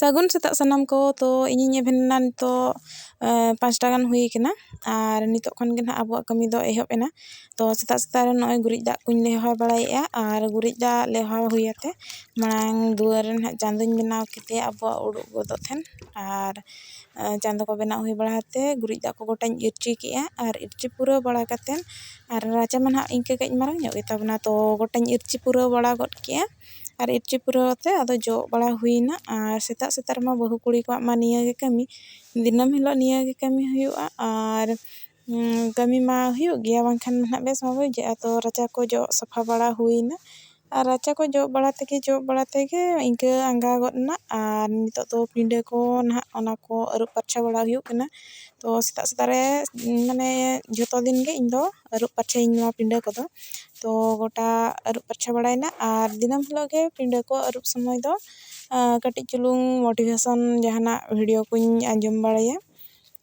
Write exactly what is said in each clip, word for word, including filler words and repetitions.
ᱥᱟᱹᱜᱩᱱ ᱥᱮᱛᱟᱜ ᱥᱟᱱᱟᱢ ᱠᱚ᱾ ᱛᱚ ᱤᱧᱤᱧ ᱮᱵᱷᱮᱱ ᱮᱱᱟ ᱱᱤᱛᱚᱜ, ᱮᱸ, ᱯᱟᱸᱪᱴᱟ ᱜᱟᱱ ᱦᱩᱭ ᱠᱟᱱᱟ᱾ ᱟᱨ ᱱᱤᱛᱚᱜ ᱠᱷᱚᱱ ᱜᱮ ᱱᱟᱦᱟᱜ ᱟᱵᱚᱣᱟᱜ ᱠᱟᱹᱢᱤ ᱫᱚ ᱮᱦᱚᱵ ᱮᱱᱟ᱾ ᱛᱚ ᱥᱮᱛᱟᱜ ᱥᱮᱛᱟᱜ ᱨᱮ ᱱᱚᱜᱼᱚᱭ ᱜᱩᱨᱤᱡ ᱫᱟᱜ ᱠᱚᱧ ᱞᱮᱣᱦᱟ ᱵᱟᱲᱟᱭᱮᱫᱼᱟ᱾ ᱟᱨ ᱜᱩᱨᱤᱡ ᱫᱟᱜ ᱞᱮᱣᱦᱟ ᱦᱩᱭ ᱟᱛᱮ ᱢᱟᱲᱟᱝ ᱫᱩᱣᱟᱹᱨ ᱨᱮ ᱱᱟᱦᱟᱜ ᱪᱟᱸᱫᱚᱧ ᱵᱮᱱᱟᱣ ᱠᱮᱫᱮᱭᱟ ᱟᱵᱚᱣᱟᱜ ᱩᱰᱩᱠ ᱜᱚᱫᱚᱜ ᱴᱷᱮᱱ᱾ ᱟᱨ, ᱮᱸ, ᱪᱟᱸᱫᱚ ᱠᱚ ᱵᱮᱱᱟᱣ ᱦᱩᱭ ᱵᱟᱲᱟ ᱟᱛᱮ ᱜᱩᱨᱤᱡ ᱫᱟᱜ ᱠᱚ ᱜᱚᱴᱟᱧ ᱤᱨᱪᱤ ᱠᱮᱜᱼᱟ᱾ ᱟᱨ ᱤᱨᱪᱤ ᱯᱩᱨᱟᱹᱣ ᱵᱟᱲᱟ ᱠᱟᱛᱮᱫ, ᱟᱨ ᱨᱟᱪᱟ ᱢᱟ ᱱᱟᱦᱟᱜ ᱤᱱᱠᱟᱹ ᱠᱟᱹᱡ ᱢᱟᱨᱟᱝ ᱧᱚᱜ ᱜᱮᱛᱟ ᱵᱚᱱᱟ, ᱛᱚ ᱜᱚᱴᱟᱧ ᱤᱨᱪᱤ ᱯᱩᱨᱟᱹᱣ ᱵᱟᱲᱟ ᱜᱚᱫ ᱠᱮᱜᱼᱟ᱾ ᱟᱨ ᱤᱨᱪᱤ ᱯᱩᱨᱟᱹᱣ ᱠᱟᱛᱮ ᱟᱫᱚ ᱡᱚᱜ ᱵᱟᱲᱟ ᱦᱩᱭᱱᱟ᱾ ᱟᱨ ᱥᱮᱛᱟᱜ ᱥᱮᱛᱟᱜ ᱨᱮᱢᱟ ᱵᱟᱹᱦᱩ ᱠᱩᱲᱤ ᱠᱚᱣᱟᱜ ᱢᱟ ᱱᱤᱭᱟᱹ ᱜᱮ ᱠᱟᱹᱢᱤ, ᱫᱤᱱᱟᱹᱢ ᱦᱤᱞᱳᱜ ᱱᱤᱭᱟᱹ ᱜᱮ ᱠᱟᱹᱢᱤ ᱦᱩᱭᱩᱜᱼᱟ᱾ ᱟᱨ, ᱩᱸ, ᱠᱟᱹᱢᱤ ᱢᱟ ᱦᱩᱭᱩᱜ ᱜᱮᱭᱟ, ᱵᱟᱝᱠᱷᱟᱱ ᱱᱟᱦᱟᱜ ᱵᱮᱥ ᱢᱟ ᱵᱟᱝ ᱵᱩᱡᱷᱟᱹᱜᱼᱟ᱾ ᱛᱚ ᱨᱟᱪᱟ ᱠᱚ ᱡᱚᱜ ᱥᱟᱯᱷᱟ ᱵᱟᱲᱟ ᱦᱩᱭᱱᱟ᱾ ᱟᱨ ᱨᱟᱪᱟ ᱠᱚ ᱡᱚᱜ ᱵᱟᱲᱟ ᱛᱮᱜᱮ, ᱡᱚᱜ ᱵᱟᱲᱟ ᱛᱮᱜᱮ ᱤᱱᱠᱟᱹ ᱟᱸᱜᱟ ᱜᱚᱫ ᱮᱱᱟ᱾ ᱟᱨ ᱱᱤᱛᱚᱜ ᱫᱚ ᱯᱤᱸᱰᱟᱹ ᱠᱚ ᱱᱟᱦᱟᱜ ᱚᱱᱟ ᱠᱚ ᱟᱹᱨᱩᱵ ᱯᱟᱨᱪᱷᱟ ᱵᱟᱲᱟ ᱦᱩᱭᱩᱜ ᱠᱟᱱᱟ᱾ ᱛᱚ ᱥᱮᱛᱟᱜ ᱥᱮᱛᱟᱜ ᱨᱮ, ᱢᱟᱱᱮ, ᱡᱷᱚᱛᱚ ᱫᱤᱱ ᱜᱮ ᱤᱧ ᱫᱚ ᱟᱹᱨᱩᱵ ᱯᱟᱨᱪᱷᱟᱭᱟᱹᱧ ᱱᱚᱣᱟ ᱯᱤᱸᱰᱟᱹ ᱠᱚᱫᱚ᱾ ᱛᱚ ᱜᱚᱴᱟ ᱟᱹᱨᱩᱵ ᱯᱟᱨᱪᱷᱟ ᱵᱟᱲᱟᱭᱮᱱᱟ᱾ ᱟᱨ ᱫᱤᱱᱟᱹᱢ ᱦᱤᱞᱳᱜ ᱜᱮ ᱯᱤᱸᱰᱟᱹ ᱠᱚ ᱟᱹᱨᱩᱵ ᱥᱚᱢᱚᱭ ᱫᱚ, ᱟᱸ, ᱠᱟᱹᱴᱤᱡ ᱪᱩᱞᱩᱝ motivation ᱡᱟᱦᱟᱱᱟᱜ video ᱠᱚᱧ ᱟᱸᱡᱚᱢ ᱵᱟᱲᱟᱭᱟ᱾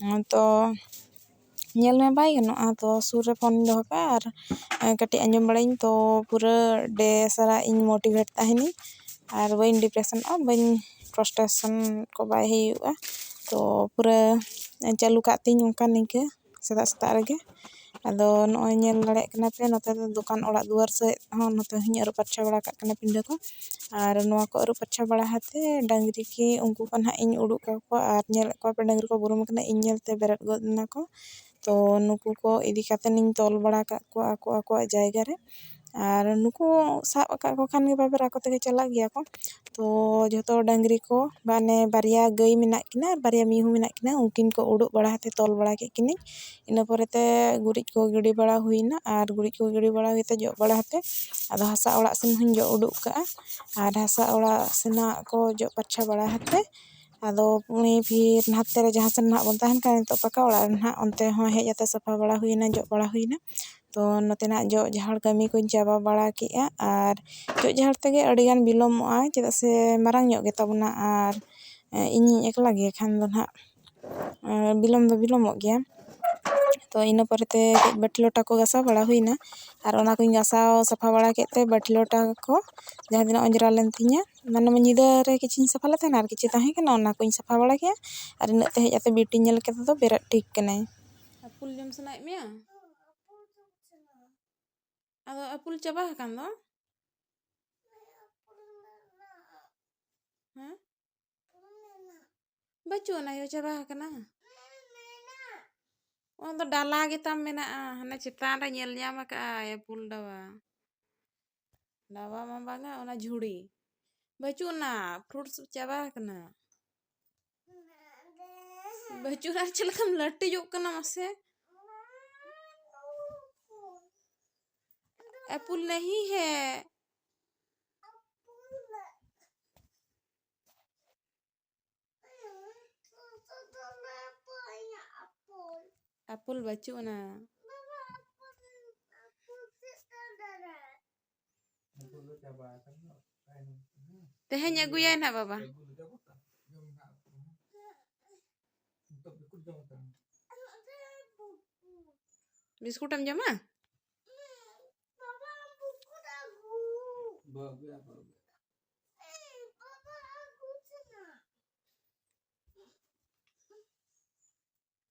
ᱟᱸ, ᱛᱚ ᱧᱮᱞ ᱢᱮ ᱵᱟᱭ ᱜᱟᱱᱚᱜᱼᱟ, ᱛᱚ ᱥᱩᱨ ᱨᱮ ᱯᱷᱳᱱᱤᱧ ᱫᱚᱦᱚ ᱠᱟᱜᱼᱟ ᱟᱨ, ᱮᱸ, ᱠᱟᱹᱴᱤᱡ ᱟᱸᱡᱚᱢ ᱵᱟᱲᱟᱭᱟᱹᱧ᱾ ᱛᱚ ᱯᱩᱨᱟᱹ day ᱥᱟᱨᱟ ᱤᱧ motivate ᱛᱟᱦᱮᱱᱤᱧ ᱟᱨ ᱵᱟᱹᱧ depressionᱚᱜᱼᱟ, ᱵᱟᱹᱧ frustration ᱠᱚ ᱵᱟᱭ ᱦᱩᱭᱩᱜᱼᱟ᱾ ᱛᱚ ᱯᱩᱨᱟᱹ ᱪᱟᱹᱞᱩ ᱠᱟᱜ ᱛᱤᱧ ᱚᱱᱠᱟ ᱱᱤᱝᱠᱟᱹ ᱥᱮᱛᱟᱜ ᱥᱮᱛᱟᱜ ᱨᱮᱜᱮ᱾ ᱟᱫᱚ ᱱᱚᱜᱼᱚᱭ ᱧᱮᱞ ᱫᱟᱲᱮᱭᱟᱜ ᱠᱟᱱᱟ ᱯᱮ, ᱱᱚᱛᱮ ᱫᱚ ᱫᱚᱠᱟᱱ ᱚᱲᱟᱜ ᱫᱩᱣᱟᱹᱨ ᱥᱮᱫ ᱦᱚᱸ ᱱᱚᱛᱮ ᱦᱚᱸᱧ ᱟᱹᱨᱩᱵ ᱯᱟᱨᱪᱷᱟ ᱵᱟᱲᱟ ᱠᱟᱜ ᱠᱟᱱᱟ ᱯᱤᱸᱰᱟᱹ ᱠᱚ᱾ ᱟᱨ ᱱᱚᱣᱟ ᱠᱚ ᱟᱹᱨᱩᱵ ᱯᱟᱨᱪᱷᱟ ᱵᱟᱲᱟ ᱠᱟᱛᱮ ᱰᱟᱝᱨᱤ ᱠᱤ ᱩᱱᱠᱩ ᱠᱚ ᱱᱟᱦᱟᱜ ᱤᱧ ᱩᱰᱩᱠ ᱠᱟᱠᱚᱣᱟ᱾ ᱟᱨ ᱧᱮᱞᱮᱫ ᱠᱚᱣᱟ ᱯᱮ, ᱰᱟᱝᱨᱤ ᱠᱚ ᱵᱩᱨᱩᱢ ᱟᱠᱟᱱᱟ, ᱤᱧ ᱧᱮᱞᱛᱮ ᱵᱮᱨᱮᱫ ᱜᱚᱫ ᱮᱱᱟ ᱠᱚ᱾ ᱛᱚ ᱱᱩᱠᱩ ᱠᱚ ᱤᱫᱤ ᱠᱟᱛᱮ ᱤᱧ ᱛᱚᱞ ᱵᱟᱲᱟ ᱠᱟᱜ ᱠᱚᱣᱟ ᱟᱠᱚ ᱟᱠᱚᱣᱟᱜ ᱡᱟᱭᱜᱟ ᱨᱮ᱾ ᱟᱨ ᱱᱩᱠᱩ ᱥᱟᱵ ᱟᱠᱟᱫ ᱠᱚ ᱠᱷᱟᱱ ᱜᱮ ᱵᱟᱵᱮᱨ ᱟᱠᱚ ᱛᱮᱜᱮ ᱪᱟᱞᱟᱜ ᱜᱮᱭᱟ ᱠᱚ᱾ ᱛᱚ ᱡᱷᱚᱛᱚ ᱰᱟᱝᱨᱤ ᱠᱚ, ᱢᱟᱱᱮ ᱵᱟᱨᱭᱟ ᱜᱟᱹᱭ ᱢᱮᱱᱟᱜ ᱠᱤᱱᱟ ᱟᱨ ᱵᱟᱨᱭᱟ ᱢᱤᱦᱩ ᱢᱮᱱᱟᱜ ᱠᱤᱱᱟ, ᱩᱱᱠᱤᱱ ᱠᱚ ᱩᱰᱩᱠ ᱵᱟᱲᱟ ᱠᱟᱛᱮ ᱛᱚᱞ ᱵᱟᱲᱟ ᱠᱮᱫ ᱠᱤᱱᱟᱹᱧ᱾ ᱤᱱᱟᱹ ᱯᱚᱨᱮᱛᱮ ᱜᱩᱨᱤᱡ ᱠᱚ ᱜᱤᱰᱤ ᱵᱟᱲᱟ ᱦᱩᱭᱱᱟ᱾ ᱟᱨ ᱜᱩᱨᱤᱡ ᱠᱚ ᱜᱤᱰᱤ ᱵᱟᱲᱟ ᱠᱟᱛᱮ ᱡᱚᱜ ᱵᱟᱲᱟ ᱠᱟᱛᱮ ᱟᱫᱚ ᱦᱟᱥᱟ ᱚᱲᱟᱜ ᱥᱮᱱ ᱦᱚᱸᱧ ᱡᱚᱜ ᱩᱰᱩᱠ ᱠᱟᱜᱼᱟ᱾ ᱟᱨ ᱦᱟᱥᱟ ᱚᱲᱟᱜ ᱥᱮᱱᱟᱜ ᱠᱚ ᱡᱚᱜ ᱯᱟᱨᱪᱷᱟ ᱵᱟᱲᱟ ᱠᱟᱛᱮ ᱟᱫᱚ ᱩᱱᱤ ᱯᱷᱤᱨ ᱱᱟᱛᱮ ᱨᱮ ᱡᱟᱦᱟᱸ ᱥᱮᱱ ᱱᱟᱦᱟᱜ ᱵᱚᱱ ᱛᱟᱦᱮᱱ ᱠᱟᱱᱟ ᱱᱤᱛᱚᱜ ᱯᱟᱠᱟ ᱚᱲᱟᱜ ᱨᱮ ᱱᱟᱦᱟᱜ, ᱚᱱᱛᱮ ᱦᱚᱸ ᱦᱮᱡ ᱠᱟᱛᱮ ᱥᱟᱯᱷᱟ ᱵᱟᱲᱟ ᱦᱩᱭᱱᱟ, ᱡᱚᱜ ᱵᱟᱲᱟ ᱦᱩᱭᱱᱟ᱾ ᱛᱚ ᱱᱚᱛᱮᱱᱟᱜ ᱡᱚᱜ ᱡᱟᱦᱟᱲ ᱠᱟᱹᱢᱤ ᱠᱚᱧ ᱪᱟᱵᱟ ᱵᱟᱲᱟ ᱠᱮᱜᱼᱟ᱾ ᱟᱨ ᱡᱚᱜ ᱡᱟᱦᱟᱲ ᱛᱮᱜᱮ ᱟᱹᱰᱤᱜᱟᱱ ᱵᱤᱞᱚᱢᱚᱜᱼᱟ, ᱪᱮᱫᱟᱜ ᱥᱮ ᱢᱟᱨᱟᱝ ᱧᱚᱜ ᱜᱮᱛᱟ ᱵᱚᱱᱟ᱾ ᱟᱨ, ᱮ, ᱤᱧᱤᱧ ᱮᱠᱞᱟ ᱜᱮᱭᱟ ᱠᱷᱟᱱ ᱫᱚ ᱱᱟᱦᱟᱜ, ᱮ, ᱵᱤᱞᱚᱢ ᱫᱚ ᱵᱤᱞᱚᱢᱚᱜ ᱜᱮᱭᱟ᱾ ᱛᱚ ᱤᱱᱟᱹ ᱯᱚᱨᱮᱛᱮ ᱠᱟᱹᱡ ᱵᱟᱹᱴᱤ ᱞᱚᱴᱟ ᱠᱚ ᱜᱟᱥᱟᱣ ᱵᱟᱲᱟ ᱦᱩᱭᱱᱟ᱾ ᱟᱨ ᱚᱱᱟ ᱠᱚᱧ ᱜᱟᱥᱟᱣ ᱥᱟᱯᱷᱟ ᱵᱟᱲᱟ ᱠᱮᱫ ᱛᱮ ᱵᱟᱹᱴᱤ ᱞᱚᱴᱟ ᱠᱚ ᱡᱟᱦᱟᱸ ᱛᱤᱱᱟᱹᱜ ᱚᱸᱡᱽᱨᱟ ᱞᱮᱱ ᱛᱤᱧᱟᱹ, ᱢᱟᱱᱮ ᱧᱤᱫᱟᱹ ᱨᱮ ᱠᱤᱪᱷᱩᱧ ᱥᱟᱯᱷᱟ ᱞᱮᱫ ᱛᱟᱦᱮᱱᱟ ᱟᱨ ᱠᱤᱪᱷᱩ ᱛᱟᱦᱮᱸ ᱠᱟᱱᱟ, ᱚᱱᱟ ᱠᱚᱧ ᱥᱟᱯᱷᱟ ᱵᱟᱲᱟ ᱠᱮᱫᱼᱟ᱾ ᱟᱨ ᱤᱱᱟᱹᱜ ᱛᱮ ᱦᱮᱡ ᱠᱟᱛᱮ ᱵᱤᱣᱴᱤᱧ ᱧᱮᱞ ᱠᱮᱫᱟ, ᱫᱚ ᱵᱮᱨᱮᱫ ᱴᱷᱤᱠ ᱠᱟᱱᱟᱭ᱾ ᱟᱯᱩᱞ ᱡᱚᱢ ᱥᱟᱱᱟᱭᱮᱫ ᱢᱮᱭᱟ? ᱟᱫᱚ ᱟᱯᱩᱞ ᱪᱟᱵᱟ ᱟᱠᱟᱱ ᱫᱚ᱾ ᱦᱮᱸ? ᱵᱟᱹᱪᱩᱜ ᱟᱱᱟ ᱭᱳ, ᱪᱟᱵᱟ ᱟᱠᱟᱱᱟ᱾ ᱚᱱᱟ ᱫᱚ ᱰᱟᱞᱟ ᱜᱮᱛᱟᱢ ᱢᱮᱱᱟᱜᱼᱟ, ᱦᱟᱱᱮ ᱪᱮᱛᱟᱱ ᱨᱮ ᱧᱮᱞ ᱧᱟᱢ ᱟᱠᱟᱫᱼᱟᱭ ᱟᱯᱩᱞ ᱰᱟᱵᱟ᱾ ᱰᱟᱵᱟ ᱢᱟ ᱵᱟᱝᱟ, ᱚᱱᱟ ᱡᱷᱩᱲᱤ᱾ ᱵᱟᱹᱪᱩᱜ ᱟᱱᱟ, fruits ᱪᱟᱵᱟ ᱟᱠᱟᱱᱟ᱾ ᱵᱟᱹᱪᱩᱜ ᱟᱱᱟ, ᱪᱮᱫ ᱞᱮᱠᱟᱢ ᱞᱟᱹᱴᱩᱡᱚᱜ ᱠᱟᱱᱟ ᱢᱟᱥᱮ? ᱮᱯᱩᱞ ᱱᱟᱦᱤ ᱦᱮ᱾ ᱟᱯᱩᱞ ᱵᱟᱹᱪᱩᱜ ᱟᱱᱟ᱾ ᱛᱮᱦᱮᱧ ᱟᱹᱜᱩᱭᱟᱭ ᱱᱟᱦᱟᱜ ᱵᱟᱵᱟ᱾ ᱵᱤᱥᱠᱩᱴ ᱮᱢ ᱡᱚᱢᱟ?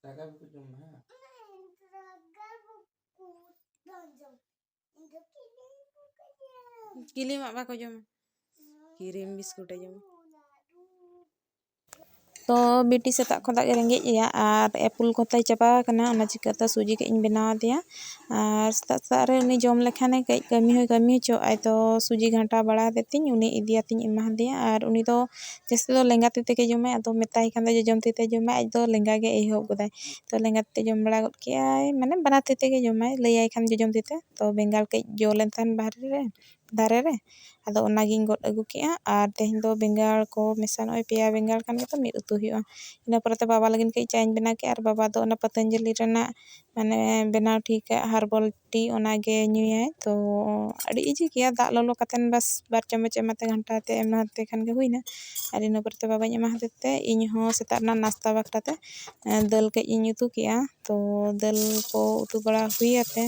ᱴᱟᱠᱟ ᱵᱤᱥᱠᱩᱴ ᱡᱚᱢ ᱢᱮ, ᱦᱮᱸ? ᱠᱤᱞᱤᱢᱟᱜ ᱵᱟᱠᱚ ᱡᱚᱢᱟ᱾ ᱠᱤᱨᱤᱢ ᱵᱤᱥᱠᱩᱴ ᱮ ᱡᱚᱢᱟ᱾ ᱛᱚ ᱵᱤᱴᱤ ᱥᱮᱛᱟᱜ ᱠᱷᱚᱱᱟᱜ ᱜᱮ ᱨᱮᱸᱜᱮᱡ ᱮᱭᱟ ᱟᱨ ᱮᱯᱩᱞ ᱠᱚᱛᱟᱭ ᱪᱟᱵᱟ ᱟᱠᱟᱱᱟ, ᱚᱱᱟ ᱪᱤᱠᱟᱹᱛᱮ ᱥᱩᱡᱤ ᱠᱟᱹᱡ ᱤᱧ ᱵᱮᱱᱟᱣ ᱟᱫᱮᱭᱟ᱾ ᱟᱨ ᱥᱮᱛᱟᱜ ᱥᱮᱛᱟᱜ ᱨᱮ ᱩᱱᱤ ᱡᱚᱢ ᱞᱮᱠᱷᱟᱱᱮ ᱠᱟᱹᱡ ᱠᱟᱹᱢᱤ ᱦᱚᱸᱭ ᱠᱟᱹᱢᱤ ᱦᱚᱪᱚᱣᱟᱜᱼᱟᱭ᱾ ᱛᱚ ᱥᱩᱡᱤ ᱜᱷᱟᱱᱴᱟ ᱵᱟᱲᱟ ᱠᱟᱛᱮᱧ ᱩᱱᱤ ᱤᱫᱤᱭᱟᱛᱤᱧ ᱮᱢᱟ ᱦᱟᱫᱮᱭᱟ᱾ ᱟᱨ ᱩᱱᱤ ᱫᱚ ᱡᱟᱹᱥᱛᱤ ᱫᱚ ᱞᱮᱸᱜᱟ ᱛᱤ ᱛᱮᱜᱮ ᱡᱚᱢᱟᱭ, ᱟᱫᱚ ᱢᱮᱛᱟᱭ ᱠᱷᱟᱱ ᱫᱚ ᱡᱚᱡᱚᱢ ᱛᱤ ᱛᱮ ᱡᱚᱢᱟᱭ, ᱟᱡ ᱫᱚ ᱞᱮᱸᱜᱟ ᱜᱮ ᱮᱦᱚᱵ ᱜᱚᱫᱟᱭ᱾ ᱛᱚ ᱞᱮᱸᱜᱟ ᱛᱤ ᱛᱮ ᱡᱚᱢ ᱵᱟᱲᱟ ᱜᱚᱫ ᱠᱮᱜᱼᱟᱭ, ᱢᱟᱱᱮ ᱵᱟᱱᱟᱨ ᱛᱤ ᱛᱮᱜᱮ ᱡᱚᱢᱟᱭ, ᱞᱟᱹᱭᱟᱭ ᱠᱷᱟᱱ ᱡᱚᱡᱚᱢ ᱛᱤ ᱛᱮ᱾ ᱛᱚ ᱵᱮᱸᱜᱟᱲ ᱠᱟᱹᱡ ᱡᱚ ᱞᱮᱱ ᱛᱟᱦᱮᱱ ᱵᱟᱦᱨᱮ ᱨᱮ, ᱫᱟᱨᱮ ᱨᱮ᱾ ᱟᱫᱚ ᱚᱱᱟᱜᱤᱧ ᱜᱚᱫ ᱟᱹᱜᱩ ᱠᱮᱜᱼᱟ᱾ ᱟᱨ ᱛᱮᱦᱮᱧ ᱫᱚ ᱵᱮᱸᱜᱟᱲ ᱠᱚ ᱢᱮᱥᱟ, ᱱᱚᱜᱼᱚᱭ ᱯᱮᱭᱟ ᱵᱮᱸᱜᱟᱲ ᱠᱟᱱ ᱜᱮᱛᱚ, ᱢᱤᱫ ᱩᱛᱩ ᱦᱩᱭᱩᱜᱼᱟ᱾ ᱤᱱᱟᱹ ᱯᱚᱨᱮᱛᱮ ᱵᱟᱵᱟ ᱞᱟᱹᱜᱤᱫ ᱠᱟᱹᱡ ᱪᱟᱧ ᱵᱮᱱᱟᱣ ᱠᱮᱜᱼᱟ᱾ ᱟᱨ ᱵᱟᱵᱟ ᱫᱚ ᱚᱱᱟ ᱯᱟᱛᱟᱧᱡᱚᱞᱤ ᱨᱮᱱᱟᱜ ᱢᱟᱱᱮ ᱵᱮᱱᱟᱣ ᱴᱷᱤᱠᱟᱜ herbal tea, ᱚᱱᱟᱜᱮ ᱧᱩᱭᱟᱭ᱾ ᱛᱚ ᱟᱹᱰᱤ easy ᱜᱮᱭᱟ, ᱫᱟᱜ ᱞᱚᱞᱚ ᱠᱟᱛᱮᱱ ᱵᱟᱥ ᱵᱟᱨ ᱪᱟᱢᱚᱪ ᱮᱢᱟᱛᱮ ᱜᱷᱟᱱᱴᱟ ᱟᱛᱮ ᱮᱢᱟᱛᱮ ᱠᱷᱟᱱ ᱜᱮ ᱦᱩᱭᱱᱟ᱾ ᱟᱨ ᱤᱱᱟᱹ ᱯᱚᱨᱮᱛᱮ ᱵᱟᱵᱟᱧ ᱮᱢᱟ ᱦᱟᱫᱮ ᱛᱮ ᱤᱧ ᱦᱚᱸ ᱥᱮᱛᱟᱜ ᱨᱮᱱᱟᱜ ᱱᱟᱥᱛᱟ ᱵᱟᱠᱷᱨᱟ ᱛᱮ, ᱮᱸ, ᱫᱟᱹᱞ ᱠᱟᱹᱡ ᱤᱧ ᱩᱛᱩ ᱠᱮᱜᱼᱟ᱾ ᱛᱚ ᱫᱟᱹᱞ ᱠᱚ ᱩᱛᱩ ᱵᱟᱲᱟ ᱦᱩᱭ ᱟᱛᱮ,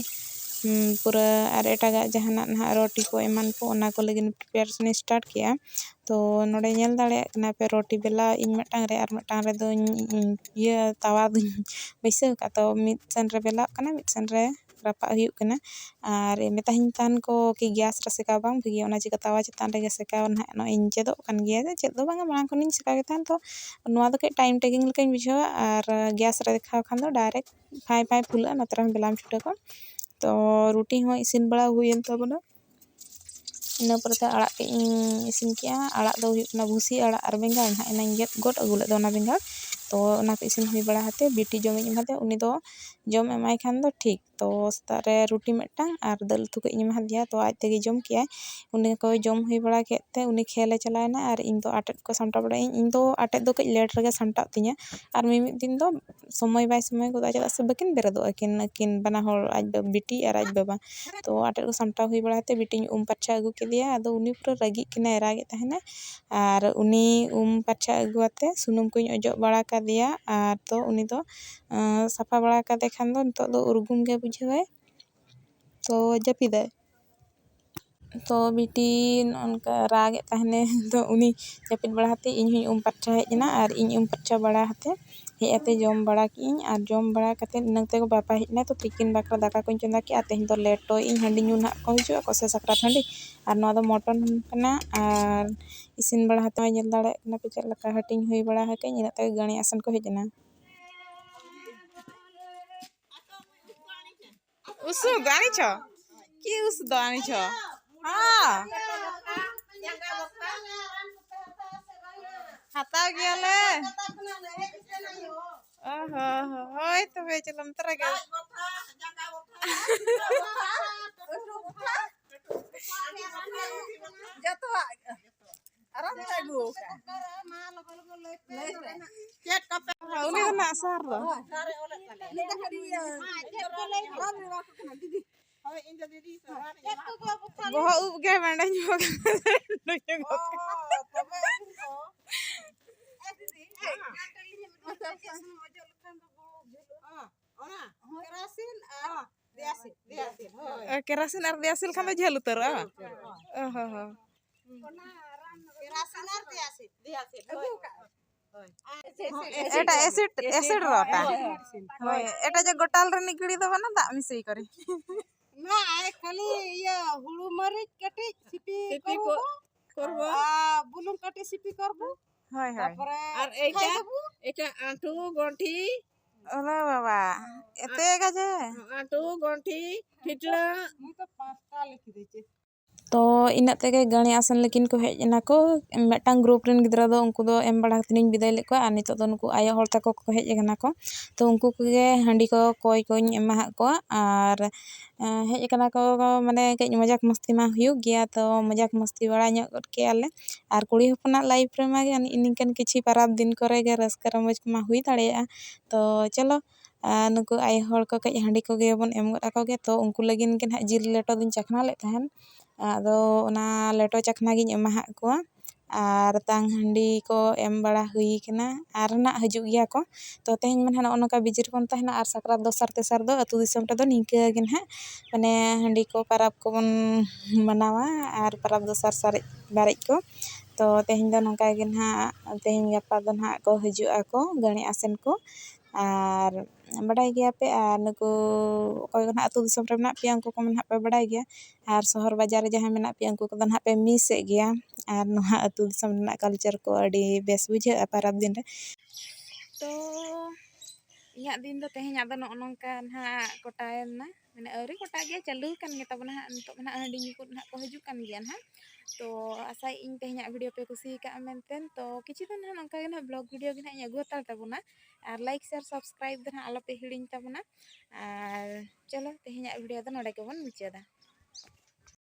ᱩᱸ, ᱯᱩᱨᱟᱹ ᱟᱨ ᱮᱴᱟᱜᱟᱜ ᱡᱟᱦᱟᱱᱟᱜ ᱱᱟᱦᱟᱜ ᱨᱩᱴᱤ ᱠᱚ ᱮᱢᱟᱱ ᱠᱚ, ᱚᱱᱟ ᱠᱚ ᱞᱟᱹᱜᱤᱫ preparation ᱤᱧ start ᱠᱮᱜᱼᱟ᱾ ᱛᱚ ᱱᱚᱰᱮ ᱧᱮᱞ ᱫᱟᱲᱮᱭᱟᱜ ᱠᱟᱱᱟ ᱯᱮ, ᱨᱩᱴᱤ ᱵᱮᱞᱟᱣ ᱤᱧ ᱢᱤᱫᱴᱟᱝ ᱨᱮ, ᱟᱨ ᱢᱤᱫᱴᱟᱝ ᱨᱮᱫᱚᱧ, ᱤᱧ ᱤᱭᱟᱹ ᱛᱟᱣᱟ ᱫᱚᱧ ᱵᱟᱹᱭᱥᱟᱹᱣ ᱠᱟᱜᱼᱟ᱾ ᱛᱚ ᱢᱤᱫ ᱥᱮᱱ ᱨᱮ ᱵᱮᱞᱟᱜ ᱠᱟᱱᱟ, ᱢᱤᱫ ᱥᱮᱱ ᱨᱮ ᱨᱟᱯᱟᱜ ᱦᱩᱭᱩᱜ ᱠᱟᱱᱟ᱾ ᱟᱨ ᱢᱮᱛᱟᱦᱤᱧ ᱛᱟᱦᱮᱱ ᱠᱚ ᱠᱤ gas ᱨᱮ ᱥᱮᱠᱟᱣ ᱵᱟᱝ ᱵᱷᱟᱹᱜᱤᱭᱟ, ᱚᱱᱟ ᱪᱤᱠᱟᱹ ᱛᱟᱣᱟ ᱪᱮᱛᱟᱱ ᱨᱮᱜᱮ ᱥᱮᱠᱟᱣ ᱱᱟᱦᱟᱜ ᱱᱚᱜᱼᱚᱭ ᱤᱧ ᱪᱮᱫᱚᱜ ᱠᱟᱱ ᱜᱮᱭᱟ᱾ ᱪᱮᱫ ᱫᱚ ᱵᱟᱝᱟ, ᱢᱟᱲᱟᱝ ᱠᱷᱚᱱᱤᱧ ᱥᱮᱠᱟᱣ ᱜᱮ ᱛᱟᱦᱮᱱ᱾ ᱛᱚ ᱱᱚᱣᱟ ᱫᱚ ᱠᱟᱹᱡ time taking ᱞᱮᱠᱟᱧ ᱵᱩᱡᱷᱟᱹᱣᱟ, ᱟᱨ gas ᱨᱮ ᱫᱮᱠᱷᱟᱣ ᱠᱷᱟᱱ ᱫᱚ direct ᱯᱷᱟᱭ ᱯᱷᱟᱭ ᱯᱷᱩᱞᱟᱹᱜᱼᱟ, ᱱᱚᱛᱮ ᱨᱮᱦᱚᱸ ᱵᱮᱞᱟᱢ ᱪᱷᱩᱴᱟᱹᱣ ᱠᱚᱜᱼᱟ᱾ ᱛᱚ ᱨᱩᱴᱤ ᱦᱚᱸ ᱤᱥᱤᱱ ᱵᱟᱲᱟ ᱦᱩᱭᱮᱱ ᱛᱟᱵᱚᱱᱟ᱾ ᱤᱱᱟᱹ ᱯᱚᱨᱮᱛᱮ ᱟᱲᱟᱜ ᱠᱟᱹᱡ ᱤᱧ ᱤᱥᱤᱱ ᱠᱮᱜᱼᱟ᱾ ᱟᱲᱟᱜ ᱫᱚ ᱦᱩᱭᱩᱜ ᱠᱟᱱᱟ ᱵᱷᱩᱥᱤ ᱟᱲᱟᱜ ᱟᱨ ᱵᱮᱸᱜᱟᱲ ᱱᱟᱦᱟᱜ, ᱮᱱᱟᱧ ᱜᱮᱫ ᱜᱚᱫ ᱟᱹᱜᱩ ᱞᱮᱫ ᱫᱚ ᱚᱱᱟ ᱵᱮᱸᱜᱟᱲ᱾ ᱛᱚ ᱚᱱᱟ ᱠᱚ ᱤᱥᱤᱱ ᱦᱩᱭ ᱵᱟᱲᱟ ᱠᱟᱛᱮ ᱵᱤᱴᱤ ᱡᱚᱢᱤᱧ ᱮᱢᱟᱫᱮᱭᱟ, ᱩᱱᱤ ᱫᱚ ᱡᱚᱢ ᱮᱢᱟᱭ ᱠᱷᱟᱱ ᱫᱚ ᱴᱷᱤᱠ᱾ ᱛᱚ ᱥᱮᱛᱟᱜ ᱨᱮ ᱨᱩᱴᱤ ᱢᱤᱫᱴᱟᱝ ᱟᱨ ᱫᱟᱹᱞ ᱩᱛᱩ ᱠᱟᱹᱡ ᱤᱧ ᱮᱢᱟ ᱫᱮᱭᱟ, ᱛᱚ ᱟᱡ ᱛᱮᱜᱮ ᱡᱚᱢ ᱠᱮᱜᱼᱟᱭ᱾ ᱩᱱᱤ ᱠᱚ ᱡᱚᱢ ᱦᱩᱭ ᱵᱟᱲᱟ ᱠᱮᱫ ᱛᱮ ᱩᱱᱤ ᱠᱷᱮᱞᱮ ᱪᱟᱞᱟᱣᱮᱱᱟ ᱟᱨ ᱤᱧ ᱫᱚ ᱟᱴᱮᱫ ᱠᱚ ᱥᱟᱢᱴᱟᱣ ᱵᱟᱲᱟᱭᱟᱹᱧ᱾ ᱤᱧ ᱫᱚ ᱟᱴᱮᱫ ᱫᱚ ᱠᱟᱹᱡ late ᱨᱮᱜᱮ ᱥᱟᱢᱴᱟᱜ ᱛᱤᱧᱟᱹ, ᱟᱨ ᱢᱤᱢᱤᱫ ᱫᱤᱱ ᱫᱚ ᱥᱚᱢᱚᱭ ᱵᱟᱭ ᱥᱚᱢᱚᱭ ᱜᱚᱫᱟ, ᱪᱮᱫᱟᱜ ᱥᱮ ᱵᱟᱹᱠᱤᱱ ᱵᱮᱨᱮᱫᱚᱜᱼᱟ ᱟᱹᱠᱤᱱ, ᱟᱹᱠᱤᱱ ᱵᱟᱱᱟ ᱦᱚᱲ, ᱟᱡ ᱵᱟ-, ᱵᱤᱴᱤ ᱟᱨ ᱟᱡ ᱵᱟᱵᱟ᱾ ᱛᱚ ᱟᱴᱮᱫ ᱠᱚ ᱥᱟᱢᱴᱟᱣ ᱦᱩᱭ ᱵᱟᱲᱟ ᱠᱟᱛᱮ ᱵᱤᱴᱤᱧ ᱩᱢ ᱯᱟᱨᱪᱷᱟ ᱟᱹᱜᱩ ᱠᱮᱫᱮᱭᱟ᱾ ᱟᱫᱚ ᱩᱱᱤ ᱯᱩᱨᱟᱹ ᱨᱟᱹᱜᱤᱜ ᱠᱟᱱᱟᱭ, ᱨᱟᱜᱮᱫ ᱛᱟᱦᱮᱱᱟᱭ᱾ ᱟᱨ ᱩᱱᱤ ᱩᱢ ᱯᱟᱨᱪᱷᱟ ᱟᱹᱜᱩ ᱟᱛᱮ ᱥᱩᱱᱩᱢ ᱠᱚᱧ ᱚᱡᱚᱜ ᱵᱟᱲᱟ ᱠᱟᱫᱮᱭᱟ᱾ ᱟᱨ ᱛᱚ ᱩᱱᱤ ᱫᱚ, ᱟᱸ, ᱥᱟᱯᱷᱟ ᱵᱟᱲᱟ ᱠᱟᱫᱮ ᱠᱷᱟᱱ ᱫᱚ ᱱᱤᱛᱚᱜ ᱫᱚ ᱩᱨᱜᱩᱢ ᱜᱮ ᱵᱩᱡᱷᱟᱹᱣᱟᱭ᱾ ᱛᱚ ᱡᱟᱹᱯᱤᱫᱟᱭ᱾ ᱛᱚ ᱵᱤᱴᱤ ᱱᱚᱜᱼᱚ ᱱᱚᱝᱠᱟ ᱨᱟᱜᱮᱫ ᱛᱟᱦᱮᱱᱮ᱾ ᱛᱚ ᱩᱱᱤ ᱡᱟᱹᱯᱤᱫ ᱵᱟᱲᱟ ᱠᱟᱛᱮ ᱤᱧ ᱦᱚᱸᱧ ᱩᱢ ᱯᱟᱨᱪᱟ ᱦᱮᱡ ᱮᱱᱟ, ᱟᱨ ᱤᱧ ᱩᱢ ᱯᱟᱨᱪᱟ ᱵᱟᱲᱟ ᱠᱟᱛᱮ ᱦᱮᱡ ᱟᱛᱮ ᱡᱚᱢ ᱵᱟᱲᱟ ᱠᱮᱜᱼᱟᱹᱧ, ᱟᱨ ᱡᱚᱢ ᱵᱟᱲᱟ ᱠᱟᱛᱮ ᱤᱱᱟᱹ ᱛᱮᱜᱮ ᱵᱟᱯᱟ ᱦᱮᱡ ᱮᱱᱟᱭ᱾ ᱛᱚ ᱛᱤᱠᱤᱱ ᱵᱟᱠᱷᱨᱟ ᱫᱟᱠᱟ ᱠᱚᱧ ᱪᱚᱸᱫᱟ ᱠᱮᱜᱼᱟ᱾ ᱛᱮᱦᱮᱧ ᱫᱚ ᱞᱮᱴᱚᱭᱮᱜᱼᱟᱹᱧ, ᱦᱟᱺᱰᱤ ᱧᱩ ᱱᱟᱦᱟᱜ ᱠᱚ ᱦᱤᱡᱩᱜᱼᱟ ᱠᱚ ᱥᱮ ᱥᱟᱠᱨᱟᱛ ᱦᱟᱺᱰᱤ, ᱟᱨ ᱱᱚᱣᱟ ᱫᱚ mutton ᱠᱟᱱᱟ᱾ ᱟᱨ ᱤᱥᱤᱱ ᱵᱟᱲᱟ ᱠᱟᱛᱮ ᱧᱮᱞ ᱫᱟᱲᱮᱭᱟᱜ ᱠᱟᱱᱟ ᱯᱮ ᱪᱮᱫ ᱞᱮᱠᱟ ᱦᱟᱹᱴᱤᱧ ᱦᱩᱭ ᱵᱟᱲᱟ ᱟᱠᱟᱱ, ᱤᱱᱟᱹᱜ ᱛᱮᱜᱮ ᱜᱟᱹᱲᱤ ᱟᱥᱮᱱ ᱠᱚ ᱦᱮᱡ ᱮᱱᱟ᱾ ᱩᱥᱩ ᱫᱚ ᱟᱹᱱᱤᱡ ᱪᱚ? ᱠᱤ ᱩᱥᱩ ᱫᱚ ᱟᱹᱱᱤᱡ ᱪᱚ? ᱦᱚᱸ᱾ ᱦᱟᱛᱟᱣ ᱜᱮᱭᱟᱞᱮ᱾ ᱚ ᱦᱚᱸ ᱦᱚᱸ, ᱦᱳᱭ ᱛᱚᱵᱮ ᱪᱚᱞᱚ ᱱᱚᱛᱮ ᱨᱮᱜᱮ᱾ ᱡᱚᱛᱚᱣᱟᱜ ᱟᱨᱟᱢ ᱛᱮ ᱟᱹᱜᱩ ᱟᱠᱟᱫᱼᱟ᱾ ᱪᱮᱫ ᱠᱚᱯᱮ ᱩᱱᱤ ᱫᱚ ᱱᱟᱜ ᱥᱟᱨ ᱫᱚ᱾ ᱦᱳᱭ᱾ ᱪᱮᱫ ᱠᱚ ᱞᱟᱹᱭ ᱟᱨᱟᱢ ᱨᱮ ᱮᱢᱟ ᱠᱚ ᱠᱟᱱᱟ, ᱫᱤᱫᱤ᱾ ᱦᱳᱭ, ᱤᱧ ᱫᱚ ᱫᱤᱫᱤ ᱥᱟᱨ ᱤᱧ ᱮᱢᱟ ᱠᱚ ᱠᱟᱱᱟ᱾ ᱵᱚᱦᱚᱜ ᱩᱵ ᱜᱮ ᱢᱮᱱᱰᱟᱧ ᱧᱚᱜ ᱠᱟᱱᱟ᱾ ᱚ, ᱛᱚᱵᱮ ᱤᱧ ᱫᱚ᱾ ᱮ, ᱫᱤᱫᱤ, ᱦᱮᱸ᱾ ᱪᱮᱫ ᱥᱩᱱᱩᱢ ᱚᱡᱚᱜ ᱞᱮᱠᱷᱟᱱ ᱫᱚ ᱵᱚᱦᱚᱜ ᱡᱷᱟᱹᱞᱚᱜᱼᱟ? ᱚᱱᱟ? ᱦᱳᱭ᱾ ᱠᱮᱨᱟᱥᱤᱱ ᱟᱨ ᱫᱮᱭᱟᱥᱤᱞ, ᱫᱮᱭᱟᱥᱤᱞ, ᱦᱳᱭ᱾ ᱮ, ᱠᱮᱨᱟᱥᱤᱱ ᱟᱨ ᱫᱮᱭᱟᱥᱤᱞ ᱠᱷᱟᱱ ᱫᱚ ᱡᱷᱟᱹᱞ ᱩᱛᱟᱹᱨᱚᱜᱼᱟ, ᱵᱟᱝ? ᱦᱳᱭ᱾ ᱚ ᱦᱚᱸ ᱦᱚᱸ᱾ ᱠᱮᱨᱟᱥᱤᱱ ᱟᱨ ᱫᱮᱭᱟᱥᱤᱞ᱾ ᱫᱮᱭᱟᱥᱤᱞ, ᱦᱳᱭ᱾ ᱦᱳᱭ᱾ ᱮᱴᱟᱜ ᱮᱥᱤᱰ, ᱮᱥᱤᱰ ᱨᱚ ᱚᱴᱟ᱾ ᱦᱳᱭ᱾ ᱦᱳᱭ, ᱮᱴᱟᱜ ᱡᱮ ᱜᱚᱴᱟᱞ ᱨᱤᱱᱤᱡ ᱜᱤᱲᱤ ᱫᱚ ᱵᱟᱝᱟ, ᱫᱟᱜ ᱢᱤᱥᱤ ᱠᱚᱨᱮ᱾ ᱱᱟ, ᱟᱭ ᱠᱷᱟᱹᱞᱤ ᱤᱭᱟᱹ ᱦᱩᱲᱩ ᱢᱟᱹᱨᱤᱪ ᱠᱟᱹᱴᱤᱡ ᱥᱤᱯᱤ ᱥᱤᱯᱤ ᱠᱚᱨᱵᱚ᱾ ᱠᱚ-, ᱠᱚᱨᱵᱚ᱾ ᱟᱨ ᱵᱩᱞᱩᱝ ᱠᱟᱹᱴᱤᱡ ᱥᱤᱯᱤ ᱠᱚᱨᱵᱚ᱾ ᱦᱳᱭ, ᱦᱳᱭ᱾ ᱛᱟᱯᱚᱨᱮ ᱟᱨ ᱮᱴᱟᱜ, ᱠᱷᱟᱭ ᱵᱟᱹᱵᱩ᱾ ᱮᱴᱟᱜ ᱟᱸᱴᱩ ᱜᱚᱱᱴᱷᱤ᱾ ᱚᱨᱮ ᱵᱟᱵᱟ, ᱮᱛᱮ ᱜᱟᱡᱮ᱾ ᱟᱸᱴᱩ ᱜᱚᱱᱴᱷᱤ, ᱴᱷᱤᱴᱞᱟᱹ᱾ ᱱᱩᱭ ᱫᱚ ᱯᱟᱸᱪᱴᱟ ᱞᱮ ᱠᱤᱫᱤ ᱪᱮ᱾ ᱛᱚ ᱤᱱᱟᱹᱜ ᱛᱮᱜᱮ ᱜᱟᱹᱲᱤ ᱟᱥᱮᱱ ᱞᱟᱹᱜᱤᱫ ᱠᱚ ᱦᱮᱡ ᱮᱱᱟ ᱠᱚ᱾ ᱢᱤᱫᱴᱟᱝ group ᱨᱮᱱ ᱜᱤᱫᱽᱨᱟᱹ ᱫᱚ ᱩᱱᱠᱩ ᱫᱚ ᱮᱢ ᱵᱟᱲᱟ ᱠᱟᱛᱮᱫ ᱤᱧ ᱵᱤᱫᱟᱹᱭ ᱞᱮᱫ ᱠᱚᱣᱟ, ᱟᱨ ᱱᱤᱛᱚᱜ ᱫᱚ ᱱᱩᱠᱩ ᱟᱭᱳ ᱦᱚᱲ ᱛᱟᱠᱚ ᱠᱚ ᱦᱮᱡ ᱟᱠᱟᱱᱟ ᱠᱚ᱾ ᱛᱚ ᱩᱱᱠᱩ ᱠᱚᱜᱮ ᱦᱟᱺᱰᱤ ᱠᱚ ᱠᱚᱭ ᱠᱚᱧ ᱮᱢᱟᱦᱟᱫ ᱠᱚᱣᱟ, ᱟᱨ, ᱮᱸ, ᱦᱮᱡ ᱟᱠᱟᱱᱟ ᱠᱚ, ᱢᱟᱱᱮ ᱠᱟᱹᱡ ᱢᱚᱡᱟᱠ ᱢᱚᱥᱛᱤ ᱢᱟ ᱦᱩᱭᱩᱜ ᱜᱮᱭᱟ, ᱛᱚ ᱢᱚᱡᱟᱠ ᱢᱚᱥᱛᱤ ᱵᱟᱲᱟ ᱧᱚᱜ ᱜᱚᱫ ᱠᱮᱜᱼᱟ ᱞᱮ᱾ ᱟᱨ ᱠᱩᱲᱤ ᱦᱚᱯᱚᱱᱟᱜ life ᱨᱮᱢᱟ ᱜᱮ ᱱᱤᱝᱠᱟᱹᱱ ᱠᱤᱪᱷᱤ ᱯᱟᱨᱟᱵᱽ ᱫᱤᱱ ᱠᱚᱨᱮ ᱜᱮ ᱨᱟᱹᱥᱠᱟᱹ ᱨᱚᱢᱚᱡᱽ ᱠᱚᱢᱟ ᱦᱩᱭ ᱫᱟᱲᱮᱭᱟᱜᱼᱟ᱾ ᱛᱚ ᱪᱚᱞᱚ, ᱟᱨ ᱱᱩᱠᱩ ᱟᱭᱳ ᱦᱚᱲ ᱠᱚ ᱠᱟᱹᱡ ᱦᱟᱺᱰᱤ ᱠᱚᱜᱮ ᱵᱚᱱ ᱮᱢ ᱜᱚᱫ ᱟᱠᱚ ᱜᱮ᱾ ᱛᱚ ᱩᱱᱠᱩ ᱞᱟᱹᱜᱤᱫ ᱜᱮ ᱱᱟᱦᱟᱜ ᱡᱤᱞ ᱞᱮᱴᱚ ᱫᱚᱧ ᱪᱟᱠᱷᱱᱟ ᱞᱮᱫ ᱛᱟᱦᱮᱱ᱾ ᱟᱫᱚ ᱚᱱᱟ ᱞᱮᱴᱚ ᱪᱟᱠᱷᱱᱟ ᱜᱤᱧ ᱮᱢᱟᱦᱟᱫ ᱠᱚᱣᱟ᱾ ᱟᱨ ᱛᱟᱝ ᱦᱟᱺᱰᱤ ᱠᱚ ᱮᱢ ᱵᱟᱲᱟ ᱦᱩᱭ ᱠᱟᱱᱟ᱾ ᱟᱨ ᱱᱟᱜ ᱦᱤᱡᱩᱜ ᱜᱮᱭᱟ ᱠᱚ᱾ ᱛᱚ ᱛᱮᱦᱮᱧ ᱢᱟ ᱱᱟᱦᱟᱜ ᱱᱚᱜᱼᱚ ᱱᱚᱝᱠᱟ busy ᱨᱮᱵᱚᱱ ᱛᱟᱦᱮᱱᱟ᱾ ᱟᱨ ᱥᱟᱠᱨᱟᱛ ᱫᱚᱥᱟᱨ ᱛᱮᱥᱟᱨ ᱫᱚ ᱟᱹᱛᱩ ᱫᱤᱥᱚᱢ ᱨᱮᱫᱚ ᱱᱤᱝᱠᱟᱹ ᱜᱮ ᱱᱟᱦᱟᱜ, ᱢᱟᱱᱮ, ᱦᱟᱺᱰᱤ ᱠᱚ ᱯᱟᱨᱟᱵᱽ ᱠᱚᱵᱚᱱ ᱢᱟᱱᱟᱣᱟ᱾ ᱟᱨ ᱯᱟᱨᱟᱵᱽ ᱫᱚᱥᱟᱨ ᱥᱟᱨᱮᱡ ᱵᱟᱨᱮᱡ ᱠᱚ᱾ ᱛᱚ ᱛᱮᱦᱮᱧ ᱫᱚ ᱱᱚᱝᱠᱟ ᱜᱮ ᱱᱟᱦᱟᱜ, ᱛᱮᱦᱮᱧ ᱜᱟᱯᱟ ᱫᱚ ᱱᱟᱦᱟᱜ ᱠᱚ ᱦᱤᱡᱩᱜ ᱟᱠᱚ ᱜᱟᱹᱲᱤ ᱟᱥᱮᱱ ᱠᱚ᱾ ᱟᱨ ᱵᱟᱰᱟᱭ ᱜᱮᱭᱟ ᱯᱮ, ᱟᱨ ᱱᱩᱠᱩ ᱚᱠᱚᱭ ᱠᱚ ᱱᱟᱦᱟᱜ ᱟᱹᱛᱩ ᱫᱤᱥᱚᱢ ᱨᱮ ᱢᱮᱱᱟᱜ ᱯᱮᱭᱟ, ᱩᱱᱠᱩ ᱠᱚᱢᱟ ᱱᱟᱦᱟᱜ ᱯᱮ ᱵᱟᱰᱟᱭ ᱜᱮᱭᱟ, ᱟᱨ ᱥᱚᱦᱚᱨ ᱵᱟᱡᱟᱨ ᱨᱮ ᱡᱟᱦᱟᱸᱭ ᱢᱮᱱᱟᱜ ᱯᱮᱭᱟ, ᱩᱱᱠᱩ ᱠᱚᱫᱚ ᱱᱟᱦᱟᱜ ᱯᱮ miss ᱮᱫ ᱜᱮᱭᱟ᱾ ᱟᱨ ᱱᱚᱣᱟ ᱟᱹᱛᱩ ᱫᱤᱥᱚᱢ ᱨᱮᱱᱟᱜ culture ᱠᱚ ᱟᱹᱰᱤ ᱵᱮᱥ ᱵᱩᱡᱷᱟᱹᱜᱼᱟ ᱯᱟᱨᱟᱵᱽ ᱫᱤᱱ ᱨᱮ᱾ ᱛᱚ ᱤᱧᱟᱹᱜ ᱫᱤᱱ ᱫᱚ ᱛᱮᱦᱮᱧᱟᱜ ᱫᱚ ᱱᱚᱜᱼᱚ ᱱᱚᱝᱠᱟ ᱱᱟᱦᱟᱜ ᱠᱚᱴᱟᱭᱮᱱᱟ, ᱢᱟᱱᱮ ᱟᱹᱣᱨᱤ ᱠᱚᱴᱟᱜ ᱜᱮᱭᱟ, ᱪᱟᱹᱞᱩ ᱟᱠᱟᱱ ᱜᱮ ᱛᱟᱵᱚᱱᱟ ᱦᱟᱸᱜ᱾ ᱱᱤᱛᱚᱜ ᱢᱟ ᱱᱟᱦᱟᱜ ᱦᱟᱺᱰᱤ ᱧᱩ ᱠᱚ ᱱᱟᱦᱟᱜ ᱠᱚ ᱦᱤᱡᱩᱜ ᱠᱟᱱ ᱜᱮᱭᱟ ᱱᱟᱦᱟᱜ᱾ ᱛᱚ ᱟᱥᱟᱭᱮᱫ ᱟᱹᱧ ᱛᱮᱦᱮᱧᱟᱜ video ᱯᱮ ᱠᱩᱥᱤ ᱟᱠᱟᱫᱼᱟ ᱢᱮᱱᱛᱮ᱾ ᱛᱚ ᱠᱤᱪᱷᱩ ᱫᱚ ᱱᱟᱦᱟᱜ ᱱᱚᱝᱠᱟ ᱜᱮ ᱱᱟᱦᱟᱜ vlog video ᱜᱮ ᱱᱟᱦᱟᱜ ᱤᱧ ᱟᱹᱜᱩ ᱦᱟᱛᱟᱲ ᱛᱟᱵᱚᱱᱟ᱾ ᱟᱨ like, share, subscribe ᱫᱚ ᱱᱟᱦᱟᱜ ᱟᱞᱚᱯᱮ ᱦᱤᱲᱤᱧ ᱛᱟᱵᱚᱱᱟ᱾ ᱟᱨ ᱪᱚᱞᱚ, ᱛᱮᱦᱮᱧᱟᱜ video ᱫᱚ ᱱᱚᱰᱮ ᱜᱮᱵᱚᱱ ᱢᱩᱪᱟᱹᱫᱟ᱾